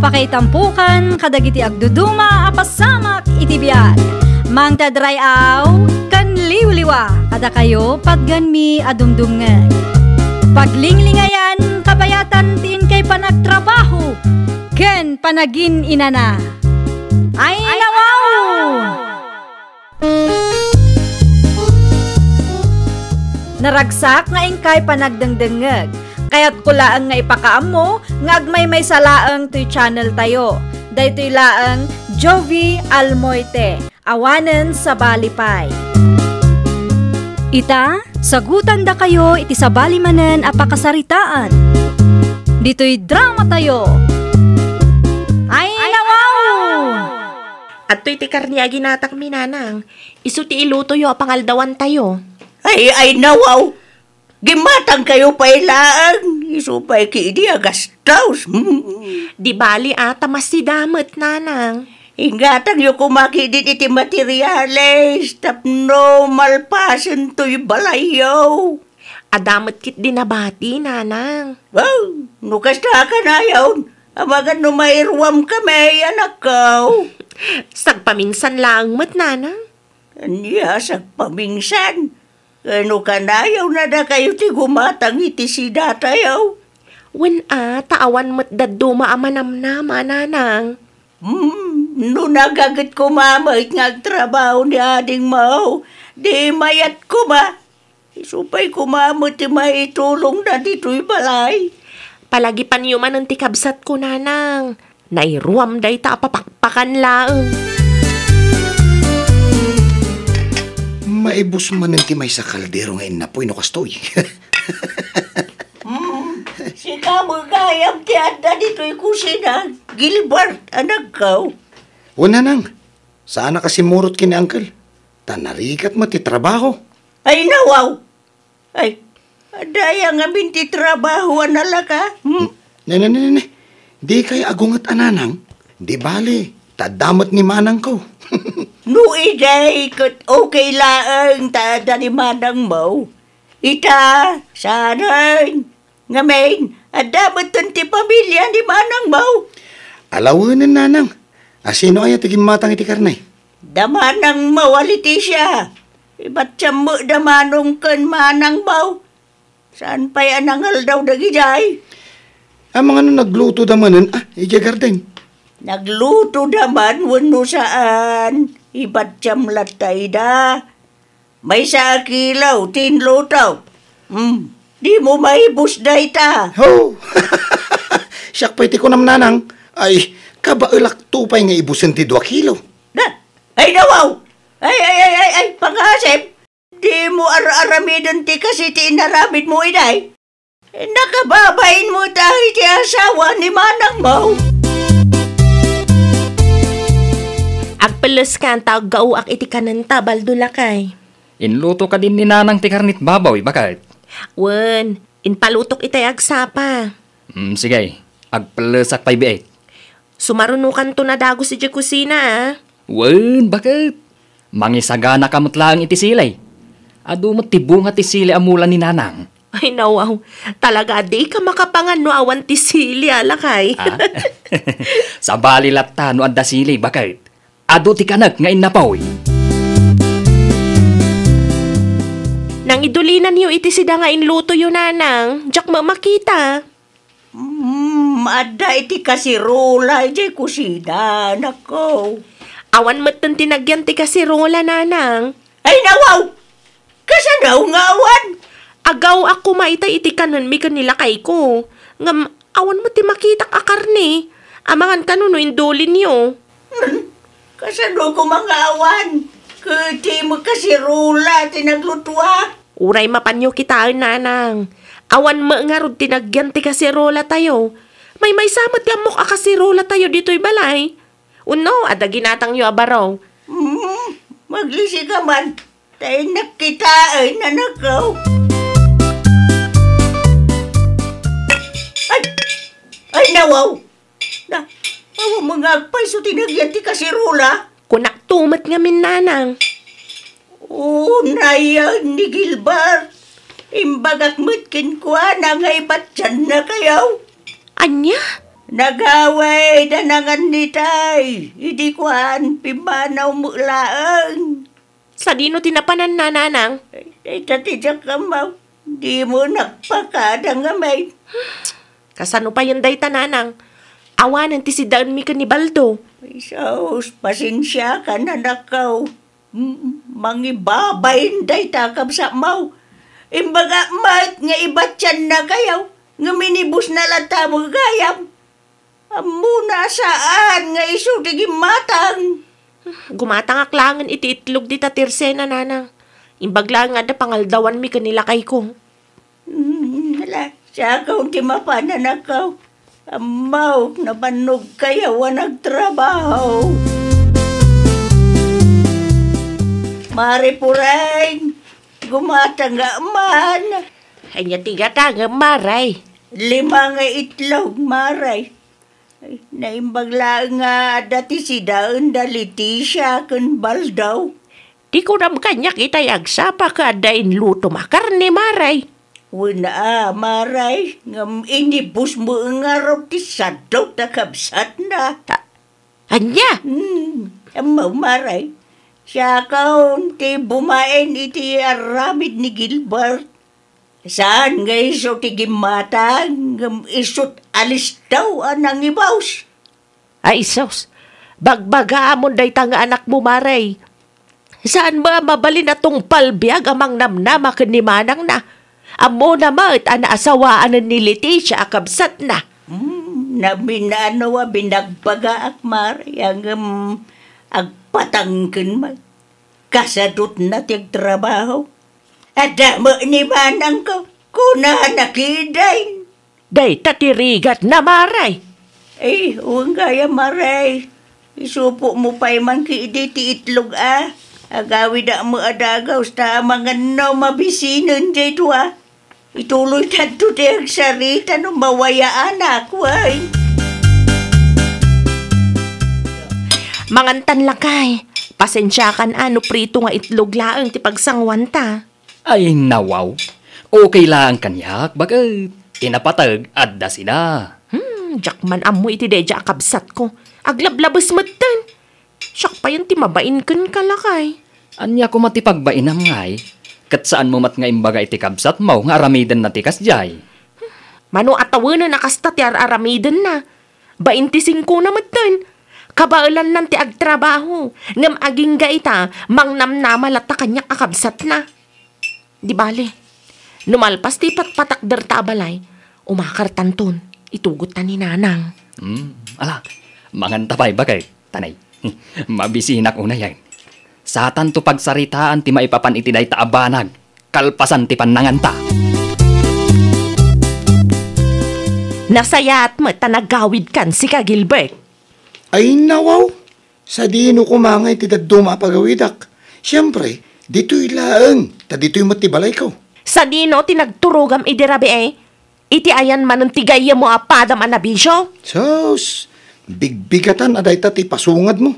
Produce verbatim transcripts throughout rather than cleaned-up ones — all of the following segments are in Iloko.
Pakaitampokan kadagiti agduduma a pasamak iti biag. Mangted ray-aw ken liwliwa kadakayo patgenmi a dumdumngeg. Paglinglingayan kabayatan ti inkay panagtrabaho ken panagin-inana. Ay, nawaw! Naragsak nga inkay panagdengdengngeg. Kayatko laeng nga ipakaammo nga agmaymaysa laeng toy channel tayo. Daytoy laeng Jovie Almoite, awanen sabali pay. Ita, sagutandakayo iti sabali manen a pakasaritaan. Ditoy drama tayo. Ay, nawaw! Adtoy ti karne a ginatakmi, nanang. Isu ti ilutoyo a pangaldawantayo. Ay, ay, nawaw! Gimmatangkayo pay laeng. Isu pay ketdi a gastos. Hmm. Di bali, a, ta masida met, nanang. Ingatangyo koma ketdi iti materiales tapno malpasen toy balayyo. Adda met ketdi nabati, nanang. Wow, no kasta a kanayon, amangan no mairuamkami, anakko. Sagpaminsan laeng met, nanang. Ania, sagpaminsan? Ken no kanayon a dakayo ti gumatang iti sidatayo? Wen a, ta awan met dadduma a manamnama, nanang. Hmm, no nagaget koma met nga agtrabaho ni adingmo, di mayat koma. Isu pay koma met ti maitulongna ditoy balay. Palagipanyo manen ti kabsatko, nanang. Nairuam dayta a papakpakan laeng. Maibus manen ti maysa kaldero nga innapoy no kastoy. Hmm, sika met gayam ti adda ditoy kusina, Gilbert, anakko. Wen, nanang, saanak a simmurot ken ni Uncle. Ta narigat met ti trabaho. Ay, nawaw! Ay, adda aya ngamin ti trabaho a nalaka? Hmm? Ne, ne, ne, ne, ne. Dikay agunget a nanang. Di bali, ta adda met ni manangko. No idiay ket okay laeng ta adda ni manangmo. Ita, saanen. Ngamin, adda metten ti pamilia ni manangmo? Alawenen, nanang. A, sino aya ti gimmatang iti karne? Da manangmo a Leticia. Ibatsiam met da manong ken manangmo. Saan pay a nangaldaw dagidiay? Amangan no nagluto da manen, a, idiay garden. Nagluto da man wenno saan, ibatsiam latta ida. Maysa a kilo ti inluto. Hmm, dimo maibus dayta. Ho! Siak pay ti kunam, nanang. Ay, kabaelakto pay nga ibusen ti dua kilo. Na, ay, nawaw! Ay, ay, ay, ay, ay, pangasem! Dimo ar-aramiden ti kasi ti inaramidmo idiay. Nakababain mo tayo ti asawa ni manangmo. Agpelleska ta aggaoak iti kanenta, Baldo lakay. Inluto kadin ni nanang ti karne ti baboy, baket? Wen, impalutok itay agsapa. Mm, sige, agpellesak pay biit. Sumarunokanto nadagus idiay kusina, a. Wen, baket? Mangisaganaka met laeng iti sili. Adu met ti bunga ti sili a mula ni nanang. Ay, nawaw. Talaga a dika makapangan no awan ti sili, a, lakay. A? Sabali latta no adda sili, baket? Adu ti kanek nga innapoy. Nangidulinanyo iti sida nga inlutoyo, nanang. Diak met makita. Mm, adda iti kasirola idiay kusina, anakko. Awan metten ti nagyan ti kasirola, nanang. Ay, nawaw! Kasano nga awan? Agaw-ak koma itay iti kanenmi ken ni lakayko. Ngem awan met ti makitak a karne. Amangan kano no indulinyo. Hmm, kasano koma nga awan? Ket ti met kasirola ti naglutuak. Uray mapanyo kitaen, nanang. Awan met ngarud ti nagyan ti kasirola tayo. Maymaysa met ti ammok a kasirola tayo ditoy balay. Wenno, adda ginatangyo a baro? Hmm, maglisi ka man. Ta innak kitaen, anakko. Ay! Ay, nawaw! Na, awan mo nga agpayso ti nagyan ti kasirola? Kunakto met ngamin, nanang. O, nayan ni Gilbert. Imbagak met kenkuana nga ibatsiannakayo. Ania? Nagawid a nangannitay, idi kuan, pimmanaw met laeng. Sadino ti napananna, nanang? Ay, dayta ti diak ammo. Dimo nagpakada ngamin. Kasano payen dayta, nanang? Awanen ti sidaenmi ken ni Baldo. Ay, sus, pasensiakan, anakko. M-, mangibabain dayta a kabsatmo. Imbagak met nga ibatiannakayo, ngem inibusna latta met gayam. Ammona a saan nga isu ti gimmatang. Gumatangak laengen iti itlog dita tirsena, nanang. Imbag laeng nga adda pangaldawanmi ken ni lakayko. Hmm, hala, siakaw ti mapan, anakko. Ammok, nabannogkayo a nagtrabaho. Mare Pureng, gumatangak man. Ania ti gatangem, Mare? Lima nga itlog, Mare. Ay, naimbag laeng nga adda ti sidaen da Leticia ken Baldo. Ti kunam kaniak itay agsapa ket adda inlutom a karne, Mare. Wen a, Mare, ngem inibusmo ngarud ti sadut a kabsatna. A-, ania? Hmm, ammom, Mare. Siakon ti bumain iti aramid ni Gilbert. Saan nga isu ti gimmatang, ngem isut' alistaw a nangibus. Ay, sus! Bagbagaamon dayta nga anakmo, Mare. Saan met a mabalin a tungpal biag a mangnamnama ken ni manangna? Ammona met a naasawaanen ni Leticia a kabsatna. Hmm, naminano a binagbagaak, Mare, ngem agpatangken met. Kasadutna ti agtrabaho. Adda met ni manangko, kunana ketdin. Dayta ti rigatna, Mare. Ay, wen gayam, Mare. Isupotmo pay man ketdi ti itlog a. Agawidak met a dagus ta amangan no mabisinen diay dua. Ituloytanto ti agsarita no mawayaanak, wen. Mangantan, lakay. Pasensiakan a no prito nga itlog laeng ti pagsanguanta. Ay, nawaw. Okay laeng kaniak, baket. Ti napateg, adda sida. Hmm, diak man ammo iti daydiay a kabsatko. Aglablabes metten. Siak payen ti mabain kenka, lakay. Ania koma ti pagbainam, ngay? Ket saanmo met nga imbaga iti kabsatmo nga aramidenna ti kasdiay? Mano a tawenen a kasta ti ar-aramidenna. Bainti singkona metten. Kabaelannan ti agtrabaho, ngem agingga ita, mangnamnama latta kaniak a kabsatna. Di bale, no malpas ti patpatakderta a balay, umakartanton, itugotta ni Nanang. Hmm, ala, manganta pay, baket, tanay. Mabisinak unay, ay. Satanto pagsaritaan ti maipapan iti dayta a banag, kalpasan ti pannanganta. Nasayaat met ta nagawidkan, sika, Gilbert. Ay, nawaw. Sadino koma nga iti dadduma a pagawidak? Siempre, ditoy laeng, ta ditoy met ti balayko. Sadino ti nagturogam idi rabii? Iti ayan manen ti gayyemmo a padam a nabisio? Sus, bigbigatan a dayta ti pasungadmo.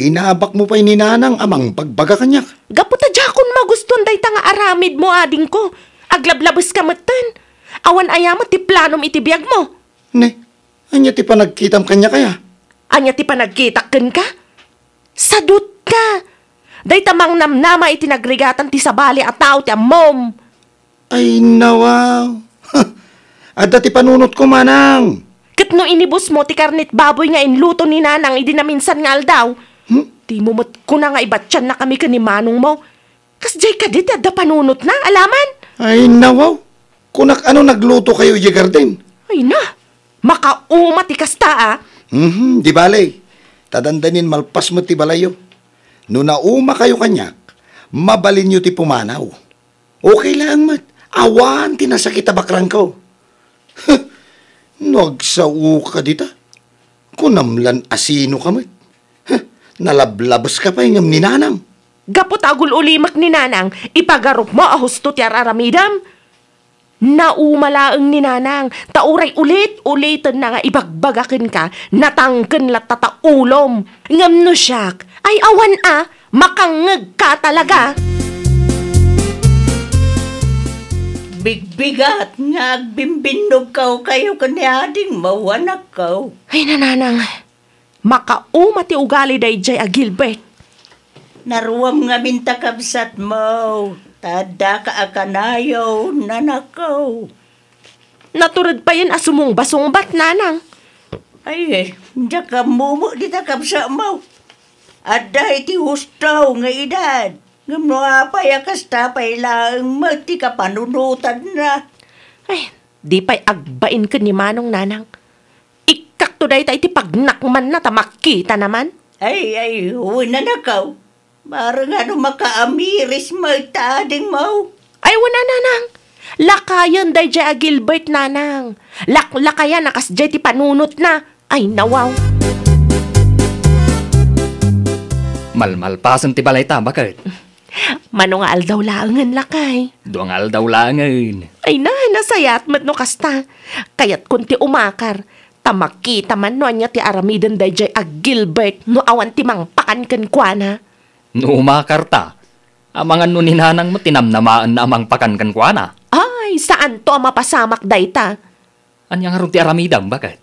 Inabakmo pay ni Nanang a mangbagbaga kaniak. Gapu ta diakon magustuan dayta nga aramidmo, adingko. Aglablabeska metten. Awan aya met ti planom iti biagmo? Ne, ania ti panagkitam kaniak aya? Ania ti panagkitak kenka? Sadutka! Dayta mangnamnama iti nagrigatan ti sabali a tao ti ammom. Ay, nawaw. Adda ti panunotko, manang. Ket no inibusmo ti karnet baboy nga inluto ni Nanang idi naminsan nga aldaw, Hmm? dimo met kuna nga ibatiannakami ken ni manongmo. Kasdiay kadi ti adda panunotna, alaman? Ay, nawaw. Kunak, ano naglutokayo idiay garden? Ay na, makauma ti kasta, a. Mhm, di bale. Ta dandanin malpas met ti balayyo. No naumakayo kaniak, mabalinyo ti pumanaw. Okay laeng met. Awan ti nasakit a bakrangko. No agsaoka dita, kunam lan asinoka met. Huh, nalablabeska pay ngem ni Nanang. Gapu ta agul-ulimek ni Nanang, ipagarupmo a husto ti ar-aramidem. Nauma laeng ni Nanang, ta uray ulit-ulitenna nga ibagbaga kenka, natangken latta ta ulom. Ngem no siak, ay awan a, makangngegka talaga. Bigbigat nga agbimbinnogkaw kayo ken ni adingmo, anakko. Ay, nanang, makauma ti ugali daydiay a Gilbert. Naruam ngamin ta kabsatmo, ta addaka a kanayon, anakko. Natured payen a sumumbasungbat, nanang. Ay, diak ammo met dita kabsatmo. Adda iti husto nga edad. Ngem no apay a kasta pay laeng met ti kapanunotanna? Ay, di pay agbain ken ni Manong, nanang. Ikkakto dayta iti pagnakmanna ta makitana man. Ay, ay, wen, anakko. Bareng no makaamiris met ta adingmo. Ay, wen a, nanang. Lakayen daydiay a Gilbert, nanang. Laklakayan a kasdiay ti panunotna. Ay, nawaw. Malmalpasen ti balayta, baket. Mano nga aldaw laengen, lakay? Dua nga aldaw laengen. Ay na, nasayaat met no kasta. Kayatkon ti umakar. Ta makita man no ania ti aramiden daydiay a Gilbert no awan ti mangpakan kenkuana. No umakarta, amangan no ni nanang met ti namnamaenna a mangpakan kenkuana. Ay, saanto a mapasamak dayta. Ania ngarud ti aramidem, baket?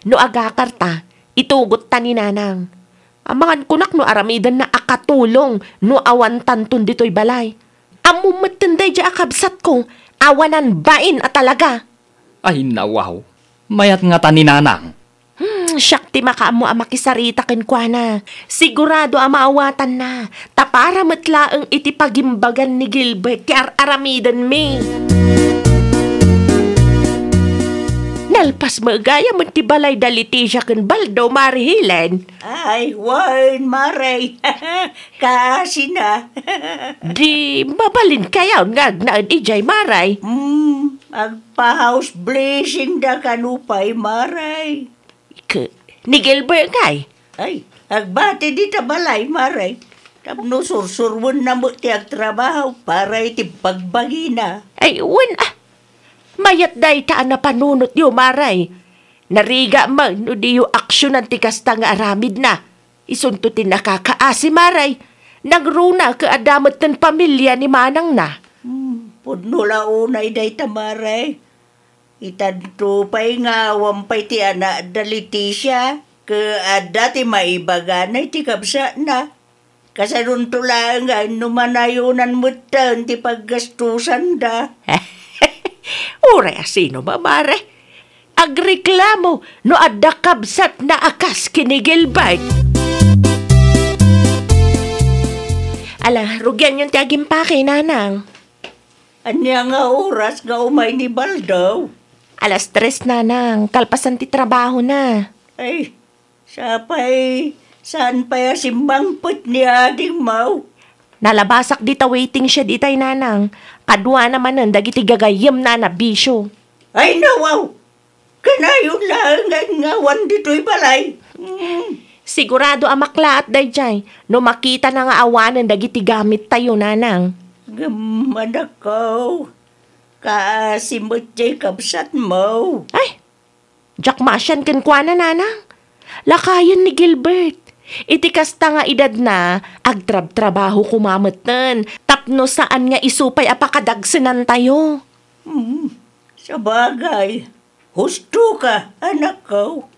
No agakarta, itugotta ni nanang. Amangan kunak no aramidenna a katulong no awantanton ditoy balay. Ammom metten daydiay a kabsatko, awanan bain a talaga. Ay, nawaw. Mayat ngata ni nanang. Hmm, siak ti makaammo a makisarita kenkuana. Sigurado a maawatanna, ta para met laeng iti pagimbagan ni Gilbert ti ar-aramidenmi. Nalpas met gayam ti balay da Leticia ken Baldo, Mare Helen. Ay, wen, Mare. Kaasina. Di mabalinkayon nga agnaed idiay, Mare? Hmm, agpa-house blessing da kano pay, Mare. Ke, ni Gilbert ngay? Ay, agbati dita balay, Mare. Tapno sursuruenna met ti agtrabaho para iti bagbagina. Ay, wen, ah. Mayat dayta a napanunotyo, Mare. Narigat man no diyo aksionan ti kasta nga aramidna. Isunto ti nakakaasi, Mare. Nangruna ket adda metten pamilia ni manangna. Hmm, pudno la unay dayta, Mare. Itanto pay nga awan pay ti anakda Leticia, ket adda ti maibagana iti kabsatna. Kasanonto laengen no manayonan metten ti paggastusanda. Uray a sino, Mare. Agreklamo no adda kabsatna a kas ken ni Gilbert. Ala, rugianyon ti agimpake, nanang. Ania nga oras nga umay ni Baldo? Alas tres, nanang, kalpasan ti trabahona. Ay, sapay, saan pay a simmangpet ni adingmo? Nalabasak dita waiting shed itay, nanang. Kaduana manen dagiti gagayyemna a nabisio. Ay, nawaw! Kanayon laengen nga awan ditoy balay. Mm. Sigurado a maklaat daydiay no makitana nga awanen dagiti gamittayo, nanang. Ngem, anakko, kaasi met jay kabsatmo. Ay, diak maasian kenkuana, nanang. Lakayen ni Gilbert. Iti kasta nga edadna, agtrabtrabaho koma metten tapno saan nga isu pay a pakadagsenantayo. Hmm, sabagay. Husto ka, anakko.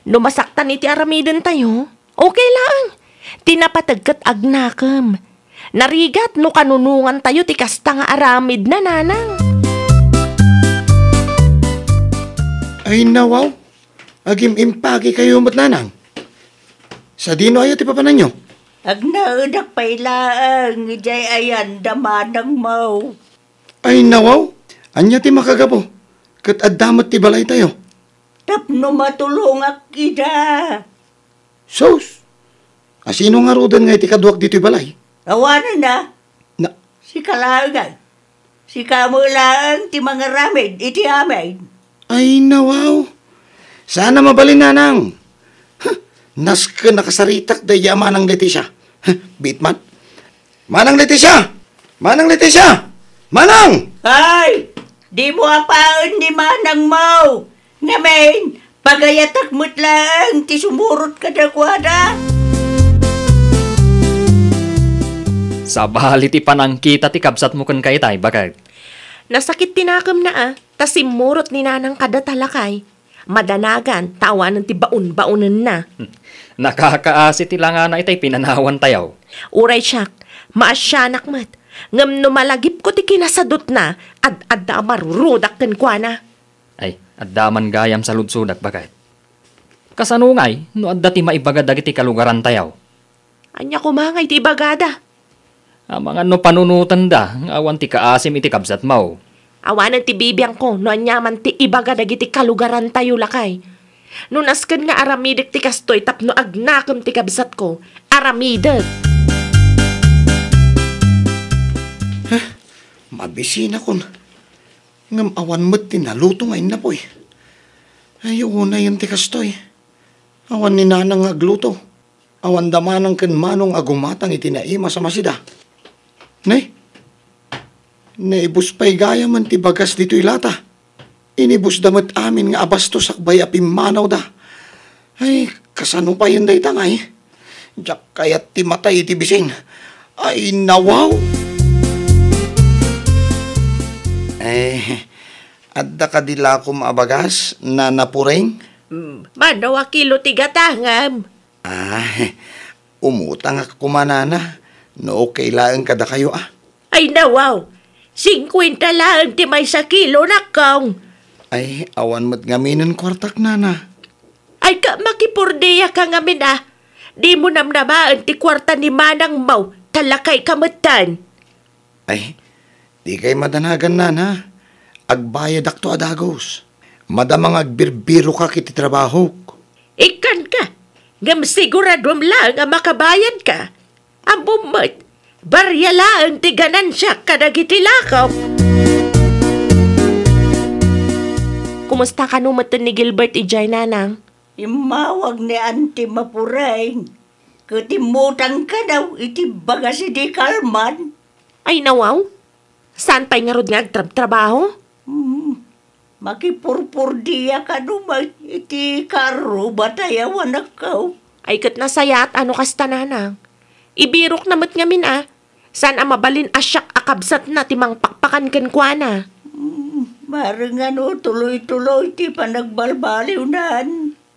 No masaktan iti aramidentayo, okay laeng. Ti napateg ket agnakem. Narigat no kanunongantayo ti kasta nga aramidna, nanang. Ay, nawaw. Agim-impagikayo met, nanang. Sadinoayo ti papananyo? Agnaedak pay laeng idiay ayan da manangmo. Ay, nawaw! Ania ti makagapu? Ket adda met ti balaytayo. Tapno matulongak ida. Sus! Asino ngaruden nga iti kaduak ditoy balay? Awanen na. Na- Sika laeng, ay. Sika met laeng ti mangaramid iti amin. Ay, nawaw. Saan a mabalin, nanang. Huh, nasken a kasaritak daydi a manang Leticia. Huh, bitman. Manang Leticia! Manang Leticia! Manang! Ay! Dimo apaen ni manangmo! Ngamin, pagayatak met laeng ti sumurot kadakuada. Sabali ti panangkita ti kabsatmo ken kayatay, baket. Nasakit ti nakemna a, ta simmurot ni nanang kadata lakay. Madanagan, ta awanen ti baon-baonenna. Nakakaasi ti langana itay pinanawantayo. Uray siak, maasianak met. Ngem no malagipko ti kinasadutna, ad-adda a marurudak kenkuana. Ay, adda man gayam saludsodak, baket. Kasano ngay no adda ti maibaga dagiti kalugarantayo? Ania koma ngay ti ibagada? Amangan no panunotenda nga awan ti kaasim iti kabsatmo. Awanen ti bibiangko no aniaman ti ibaga dagiti kalugarantayo lakay. No nasken nga aramidek ti kastoy tapno agnakem ti kabsatko, aramidek. Mabisinakon. Ngem awan met ti naluto nga innapoy. Ay, unayen ti kastoy. Awan ni nanang nga agluto. Awan da manang ken manong a gumatang iti naimas a masida. Ne? Naibus pay gayamen ti bagas ditoy lata. Inibusda met amin nga abastos sakbay a pimmanawda. Ay, kasano payen dayta ngay? Diak kayat ti matay iti bisin. Ay, nawaw! Eh, adda kadi lakom a bagas, Nana Puring? Mm, mano a kilo ti gatangam? Ah, umutangak koma, Nana, no okay laeng kadakayo, a. Ay, nawaw! Singkuenta laeng ti maysa kilo, nakong! Ay, awan met ngaminen kuartak, Nana. Ay, ka, makipurdiaka ngamin, a. Dimo namnamaen ti kuarta ni manangmo, ta lakayka metten. Ay, dikay madanagan, Nana. Agbayadakto a dagus. Madama nga agbirbiroka iti trabahok. Ikkanka, ngem siguradom laeng a makabayadka. Ammom met, barria laeng ti ganansiak kadagiti lakok. Kumusta kano metten ni Gilbert idiay, nanang? Immawag ni Auntie Mapureng, ket immutang kano iti bagas idi kalman. Ay, nawaw? Saan pay ngarud nga agtrabtrabaho? Hmm, makipurpurdia kano met iti kaarrubatayo a nakkaw. Ay, ket nasayaat a no kasta, nanang. Ibirokna met ngamin a, saan a mabalin a siak a kabsatna ti mangpakpakan kenkuana. Hmm, bareng a no tuloy-tuloy ti panagbalbaliwnan.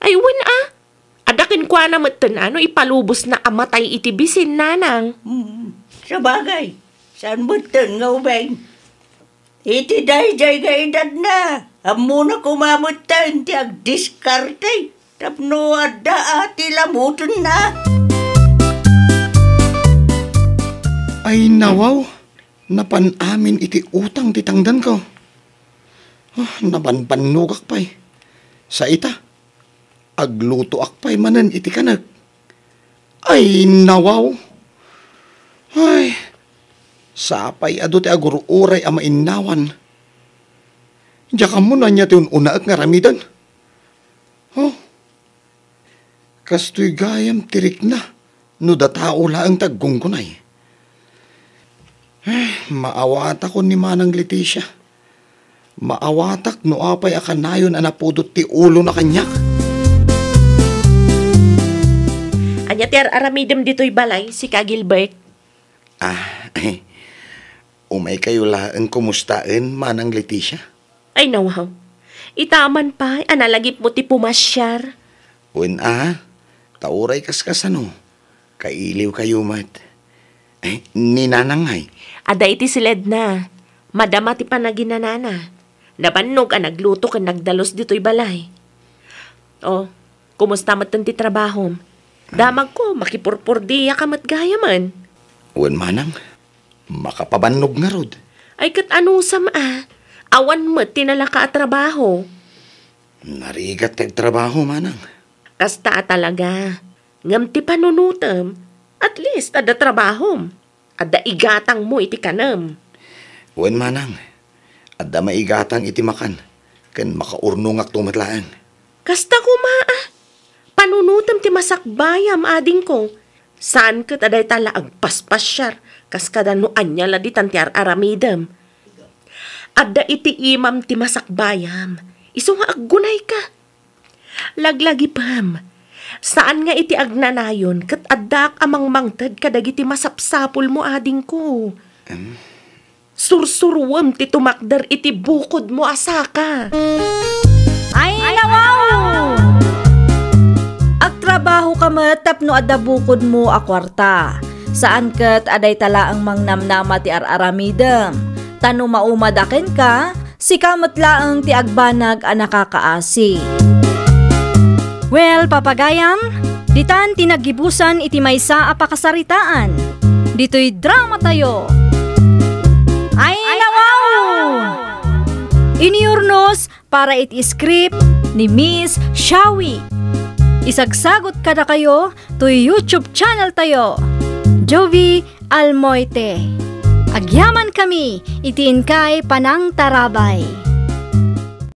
Ay, wen a. Adda kenkuana metten a no ipalubosna a matay iti bisin, nanang. Hmm, sabagay, saan metten nga ubing? Iti daydiay nga edadna, ammona koma metten ti agdiskarte tapno adda a ti lamutenna. Ay, nawaw, napan amin iti utang ti tangdanko. Ah, nabanbannogak pay. Sa ita, aglutoak pay manen iti kanek. Ay, nawaw! Ay, sapay adu ti agur-uray a mainnawan. Diak ammo no ania ti un-unaek nga aramiden. Oh, kastoy gayam ti rikna no datao laeng ti aggunggunay. Eh, maawatakon ni Manang Leticia. Maawatak no apay a kanayon a napudot ti ulona kaniak. Ania ti ar-aramidem ditoy balay, sika, Gilbert? Ah, umaykayo laeng kumustaen, Manang Leticia? Ay, nawaw. Ita man pay a nalagipmo ti pumasiar. Wen a, ta uray kaskasano, kailiwkayo met. Eh, ni Nanang ngay? Adda iti siledna. Madama ti panaginanana. Nabannog a nagluto ken nagdalus ditoy balay. Oh, kumusta metten ti trabahom? Damagko, makipurpurdiaka met gayamen. Wen manang, makapabannog ngarud. Ay, ket anusam a, awan met ti nalaka a trabaho. Narigat ti agtrabaho, manang. Kasta a talaga. Ngem ti panunotem, at least adda trabahom. Adda igatangmo iti kanem. Wen manang, adda maigatang iti makan, ken makaurnongakto met laeng. Kasta koma a, panunotem ti masakbayam, adingko. Saan ket a dayta la agpaspasiar, kas kada no ania la ditan ti ar-aramidem. Adda iti imam ti masakbayam, isu nga aggunayka. Laglagipem, saan nga iti agnanayon ket addaak a mangmangted kadagiti masapsapulmo, adingko. Em? Sursuruem ti tumakder iti bukodmo a saka. Ay, nawaw! Agtrabahoka met tapno adda bukodmo a kuarta. Saan ket a dayta laeng mangnamnama ti ar-aramidem. Ta no maumada kenka, sika met laeng ti agbanag a nakakaasi. Well, papagayam, ditan ti naggibusan iti maysa a pakasaritaan. Ditoy dramatayo. Ay, nawaw! Inurnos para iti script ni Miss Shawi. Isagsagot kadakayo toy YouTube channel tayo, Jovie Almoite. Agyaman kami iti inkay panangtarabay.